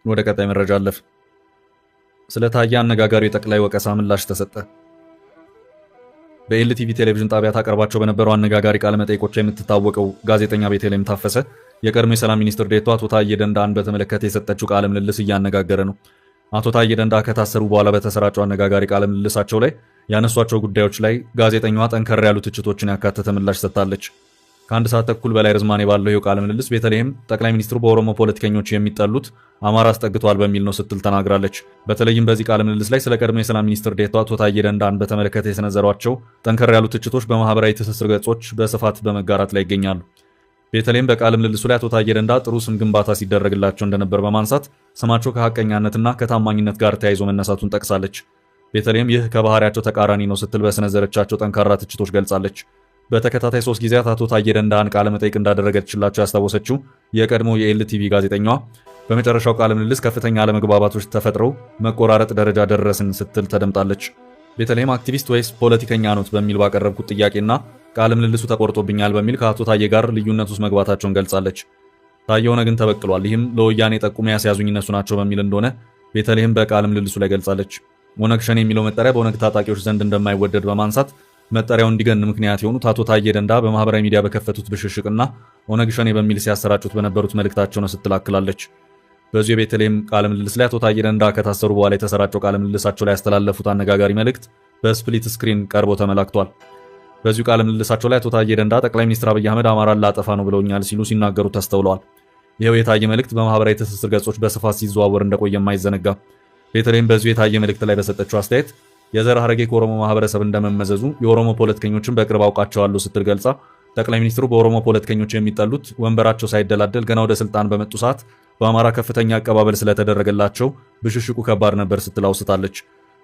ወደ ቀጣይ መረጃ አለፍ። ስለ ታዬ አነጋጋሪው የጠቅላይ ወቀሳ ምላሽ ተሰጠ። በኤልቲቪ ቴሌቪዥን ጣቢያ ታቀርባቸው በነበረው አነጋጋሪ ቃለ መጠይቆቿ የምትታወቀው ጋዜጠኛ ቤተልሔም ታፈሰ የቀድሞ የሰላም ሚኒስትር ዴኤታው አቶ ታዬ ደንዳን በተመለከተ የሰጠችው ቃለ ምልልስ እያነጋገረ ነው። አቶ ታዬ ደንዳ ከታሰሩ በኋላ በተሰራጨው አነጋጋሪ ቃለ ምልልሳቸው ላይ ያነሷቸው ጉዳዮች ላይ ጋዜጠኛዋ ጠንከር ያሉ ትችቶችን ያካተተ ምላሽ ሰጥታለች። ከአንድ ሰዓት ተኩል በላይ ርዝማኔ ባለው ይኸው ቃለ ምልልስ ቤተልሔም ጠቅላይ ሚኒስትሩ በኦሮሞ ፖለቲከኞች የሚጠሉት አማራ አስጠግተዋል በሚል ነው ስትል ተናግራለች። በተለይም በዚህ ቃለ ምልልስ ላይ ስለ ቀድሞ የሰላም ሚኒስትር ዴኤታው አቶ ታዬ ደንዳን በተመለከተ የሰነዘሯቸው ጠንከር ያሉ ትችቶች በማህበራዊ ትስስር ገጾች በስፋት በመጋራት ላይ ይገኛሉ። ቤተልሔም በቃለ ምልልሱ ላይ አቶ ታዬ ደንዳ ጥሩ ስም ግንባታ ሲደረግላቸው እንደነበር በማንሳት ስማቸው ከሐቀኛነትና ከታማኝነት ጋር ተያይዞ መነሳቱን ጠቅሳለች። ቤተልሔም ይህ ከባህሪያቸው ተቃራኒ ነው ስትል በሰነዘረቻቸው ጠንካራ ትችቶች ገልጻለች። በተከታታይ 3 ጊዜያት አቶ ታዬ ደንዳን ቃለ መጠይቅ እንዳደረገችላቸው ያስታወሰችው የቀድሞ የኤልቲቪ ጋዜጠኛዋ በመጨረሻው ቃለ ምልልስ ከፍተኛ አለመግባባቶች ተፈጥረው መቆራረጥ ደረጃ ደረስን ስትል ተደምጣለች። ቤተልሔም አክቲቪስት ወይስ ፖለቲከኛ ኖት በሚል ባቀረብኩት ጥያቄና ቃለ ምልልሱ ተቆርጦብኛል በሚል ከአቶ ታዬ ጋር ልዩነት ውስጥ መግባታቸውን ገልጻለች። ታዬ ኦነግን ተበቅሏል፣ ይህም ለወያኔ ጠቁሞ ያስያዙኝ እነሱ ናቸው በሚል እንደሆነ ቤተልሔም በቃለ ምልልሱ ላይ ገልጻለች። ኦነግ ሸኔ የሚለው መጠሪያ በኦነግ ታጣቂዎች ዘንድ እንደማይወደድ በማንሳት መጠሪያው እንዲገን ምክንያት የሆኑት አቶ ታዬ ደንዳ በማህበራዊ ሚዲያ በከፈቱት ብሽሽቅና ኦነግ ሸኔ በሚል ሲያሰራጩት በነበሩት መልእክታቸው ነው ስትል አክላለች። በዚሁ የቤተልሔም ቃለ ምልልስ ላይ አቶ ታዬ ደንዳ ከታሰሩ በኋላ የተሰራጨው ቃለ ምልልሳቸው ላይ ያስተላለፉት አነጋጋሪ መልእክት በ split screen ቀርቦ ተመላክቷል። በዚሁ ቃለ ምልልሳቸው ላይ አቶ ታዬ ደንዳ ጠቅላይ ሚኒስትር አብይ አህመድ አማራን ላጠፋ ነው ብለውኛል ሲሉ ሲናገሩ ተስተውለዋል። ይኸው የታየ መልእክት በማህበራዊ ትስስር ገጾች በስፋት ሲዘዋወር እንደቆየ የማይዘነጋ። ቤተልሔም በዚሁ የታየ መልእክት ላይ በሰጠችው አስተያየት የዘር ሐረጌ ከኦሮሞ ማህበረሰብ እንደመመዘዙ የኦሮሞ ፖለቲከኞችን በቅርብ አውቃቸዋለሁ ስትል ገልጻ ጠቅላይ ሚኒስትሩ በኦሮሞ ፖለቲከኞች የሚጠሉት ወንበራቸው ሳይደላደል ገና ወደ ስልጣን በመጡ ሰዓት በአማራ ከፍተኛ አቀባበል ስለተደረገላቸው ብሽሽቁ ከባድ ነበር ስትል አውስታለች።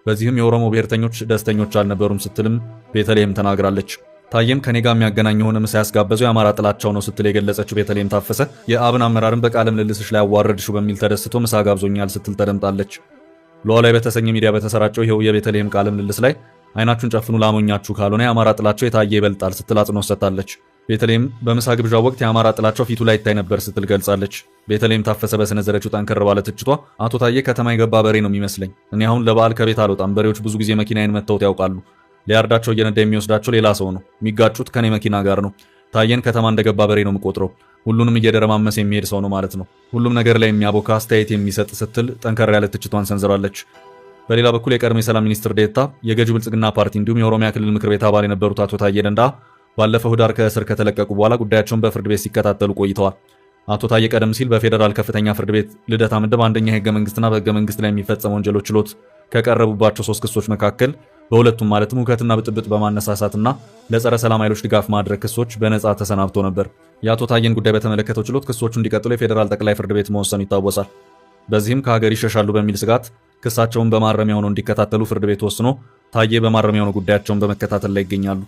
በዚህም የኦሮሞ ብሔርተኞች ደስተኞች አልነበሩም ስትልም ቤተልሔም ተናግራለች። ታዬም ከኔ ጋር የሚያገናኝ የሆነ ምሳ ያስጋበዘው የአማራ ጥላቻው ነው ስትል የገለጸችው ቤተልሔም ታፈሰ የአብን አመራርን በቃለ ምልልስሽ ላይ አዋረድሽው በሚል ተደስቶ ምሳ ጋብዞኛል ስትል ተደምጣለች። ሉዓላዊ በተሰኘ ሚዲያ በተሰራጨው ይኸው የቤተልሔም ቃለ ምልልስ ላይ አይናችሁን ጨፍኑ ላሞኛችሁ ካልሆነ የአማራ ጥላቸው የታየ ይበልጣል ስትል አጽንኦት ሰጥታለች። ቤተልሔም በምሳ ግብዣው ወቅት የአማራ ጥላቸው ፊቱ ላይ ይታይ ነበር ስትል ገልጻለች። ቤተልሔም ታፈሰ በሰነዘረችው ጠንከር ባለ ትችቷ አቶ ታዬ ከተማ የገባ በሬ ነው የሚመስለኝ። እኔ አሁን ለበዓል ከቤት አልወጣም። በሬዎች ብዙ ጊዜ መኪናዬን መተውት ያውቃሉ። ሊያርዳቸው እየነዳ የሚወስዳቸው ሌላ ሰው ነው። የሚጋጩት ከኔ መኪና ጋር ነው። ታዬን ከተማ እንደገባ በሬ ነው የምቆጥረው። ሁሉንም እየደረማመሰ የሚሄድ ሰው ነው ማለት ነው። ሁሉም ነገር ላይ የሚያቦካ አስተያየት የሚሰጥ ስትል ጠንከር ያለ ትችቷን ሰንዝራለች። በሌላ በኩል የቀድሞ የሰላም ሚኒስትር ዴኤታ የገዢው ብልጽግና ፓርቲ እንዲሁም የኦሮሚያ ክልል ምክር ቤት አባል የነበሩት አቶ ታዬ ደንዳ ባለፈው ህዳር ከእስር ከተለቀቁ በኋላ ጉዳያቸውን በፍርድ ቤት ሲከታተሉ ቆይተዋል። አቶ ታዬ ቀደም ሲል በፌዴራል ከፍተኛ ፍርድ ቤት ልደታ ምድብ አንደኛ የህገ መንግስትና በህገ መንግስት ላይ የሚፈጸሙ ወንጀሎች ችሎት ከቀረቡባቸው 3 ክሶች መካከል በሁለቱም ማለትም ሁከትና ብጥብጥ በማነሳሳትና ለጸረ ሰላም ኃይሎች ድጋፍ ማድረግ ክሶች በነጻ ተሰናብቶ ነበር። የአቶ ታዬን ጉዳይ በተመለከተው ችሎት ክሶቹ እንዲቀጥሉ የፌዴራል ጠቅላይ ፍርድ ቤት መወሰኑ ይታወሳል። በዚህም ከሀገር ይሸሻሉ በሚል ስጋት ክሳቸውን በማረሚያ ሆነው እንዲከታተሉ ፍርድ ቤት ወስኖ ታዬ በማረሚያ ሆነው ጉዳያቸውን በመከታተል ላይ ይገኛሉ።